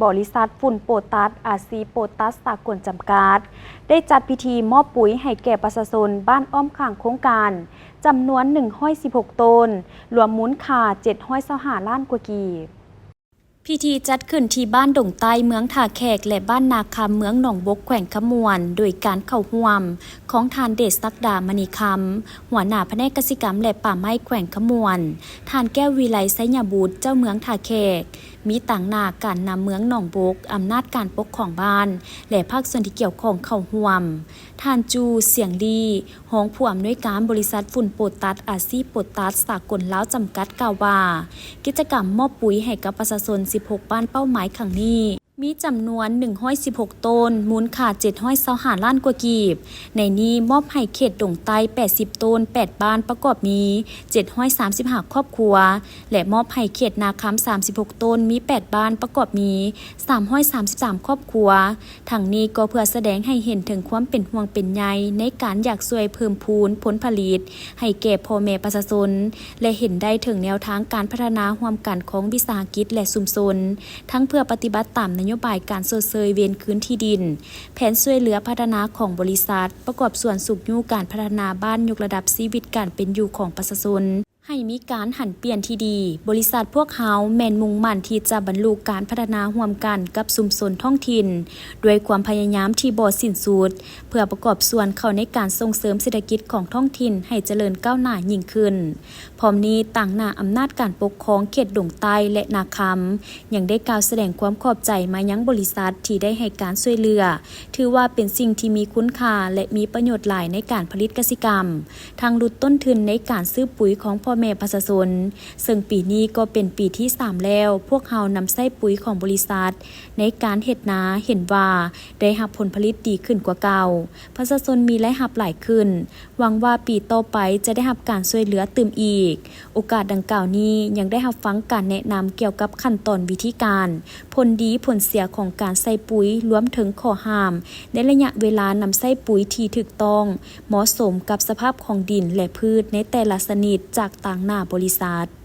ບໍລິສັດຝຸ່ນໂປຕັດ ອາຊີໂປຕັດສາກົນຈຳກັດ ໄດ້ຈັດພິທີມອບປຸ໋ຍໃຫ້ແກ່ປະຊາຊົນບ້ານອ້ອມຂ້າງໂຄງການ ຈຳນວນໜຶ່ງຮ້ອຍສິບຫົກໂຕນ, ລວມມູນຄ່າເຈັດຮ້ອຍຊາວຫ້າລ້ານກວ່າກີບ. ພິທີຈັດຂຶ້ນທີ່ບ້ານດົງໃຕ້ ເມືອງທ່າແຂກ ແລະ ບ້ານນາຄຳ ເມືອງໜອງບົກ ແຂວງຄຳມ່ວນ ໂດຍການເຂົ້າຮ່ວມຂອງທ່ານ ເດດສັກດາ ມະນີຄຳ ຫົວໜ້າພະແນກກະສິກຳ ແລະ ປ່າໄມ້ ແຂວງຄຳມ່ວນ, ທ່ານ ແກ້ວວິໄລ ໄຊຍະບຸດ ເຈົ້າເມືອງທ່າແຂກ, ມີຕາງໜ້າການນຳເມືອງໜອງບົກ, ອຳນາດການປົກຄອງບ້ານ ແລະ ພາກສ່ວນທີ່ກ່ຽວຂ້ອງເຂົ້າຮ່ວມ, ທ່ານ ຈູ ສຽງລີ ຮອງຜູ້ອຳນວຍການບໍລິສັດຝຸ່ນໂປຕັດ ອາຊີໂປຕັດສາກົນລາວຈຳກັດ ກ່າວວ່າ ກິດຈະກຳມອບປຸ໋ຍໃຫ້ກັບປະຊາຊົນສິບຫົກບ້ານເປົ້າໝາຍຄັ້ງນີ້ ມີຈຳນວນໜຶ່ງຮ້ອຍສິບຫົກໂຕນ, ມູນຄ່າເຈັດຮ້ອຍຊາວຫ້າລ້ານກວ່າກີບ. ໃນນີ້ມອບໃຫ້ເຂດດົງໃຕ້ແປດສິບໂຕນ, ແປດບ້ານ ປະກອບມີເຈັດຮ້ອຍສາມສິບຫ້າຄອບຄົວ ແລະ ມອບໃຫ້ເຂດນາຄຳສາມສິບຫົກໂຕນ, ມີແປດບ້ານ ປະກອບມີສາມຮ້ອຍສາມສິບສາມຄອບຄົວ. ທັງນີ້ກໍເພື່ອສະແດງໃຫ້ເຫັນເຖິງຄວາມເປັນຫ່ວງເປັນໃຍໃນການຢາກຊ່ວຍເພີ່ມພູນຜົນຜະລິດໃຫ້ແກ່ພໍ່ແມ່ປະຊາຊົນ ແລະ ເຫັນໄດ້ເຖິງແນວທາງການພັດທະນາຮ່ວມກັນຂອງວິສາຫະກິດ ແລະ ຊຸມຊົນ, ທັງເພື່ອປະຕິບັດຕາມນະໂຍບາຍການຊົດເຊີຍເວນຄືນທີ່ດິນ, ແຜນຊ່ວຍເຫຼືອພັດທະນາຂອງບໍລິສັດ, ປະກອບສ່ວນຊຸກຍູ້ການພັດທະນາບ້ານ, ຍົກລະດັບຊີວິດການເປັນຢູ່ຂອງປະຊາຊົນ ໃຫ້ມີການຫັນປ່ຽນທີ່ດີ. ບໍລິສັດພວກເຮົາແມ່ນມຸ່ງໝັ້ນທີ່ຈະບັນລຸການພັດທະນາຮ່ວມກັນກັບຊຸມຊົນທ້ອງຖິ່ນ ດ້ວຍຄວາມພະຍາຍາມທີ່ບໍ່ສິ້ນສຸດ ເພື່ອປະກອບສ່ວນເຂົ້າໃນການສົ່ງເສີມເສດຖະກິດຂອງທ້ອງຖິ່ນໃຫ້ຈະເລີນກ້າວໜ້າຍິ່ງຂຶ້ນ. ພ້ອມນີ້, ຕາງໜ້າອຳນາດການປົກຄອງເຂດດົງໃຕ້ ແລະ ນາຄຳ ຍັງໄດ້ກ່າວສະແດງຄວາມຂອບໃຈມາຍັງບໍລິສັດທີ່ໄດ້ໃຫ້ການຊ່ວຍເຫຼືອ, ຖືວ່າເປັນສິ່ງທີ່ມີຄຸນຄ່າ ແລະ ມີປະໂຫຍດຫຼາຍໃນການຜະລິດກະສິກຳ, ທັງຫຼຸດຕົ້ນທຶນໃນການຊື້ປຸ໋ຍຂອງພໍ່ແມ່ປະຊາຊົນ, ເຊິ່ງປີນີ້ກໍເປັນປີທີສາມແລ້ວ ພວກເຮົານຳໃຊ້ປຸ໋ຍຂອງບໍລິສັດໃນການເຮັດນາ, ເຫັນວ່າໄດ້ຮັບຜົນຜະລິດດີຂຶ້ນກວ່າເກົ່າ, ປະຊາຊົນມີລາຍຮັບຫຼາຍຂຶ້ນ. ຫວັງວ່າປີຕໍ່ໄປຈະໄດ້ຮັບການຊ່ວຍເຫຼືອຕື່ມອີກ. ໂອກາດດັ່ງກ່າວນີ້ຍັງໄດ້ຮັບຟັງການແນະນຳກ່ຽວກັບຂັ້ນຕອນ, ວິທີການ, ຜົນດີຜົນເສຍຂອງການໃສ່ປຸ໋ຍ, ລວມເຖິງຂໍ້ຫ້າມໃນໄລຍະເວລານຳໃຊ້ປຸ໋ຍທີ່ຖືກຕ້ອງ, ເໝາະສົມກັບສະພາບຂອງດິນ ແລະ ພືດໃນແຕ່ລະຊະນິດຈາກຕາງໜ້າບໍລິສັດ.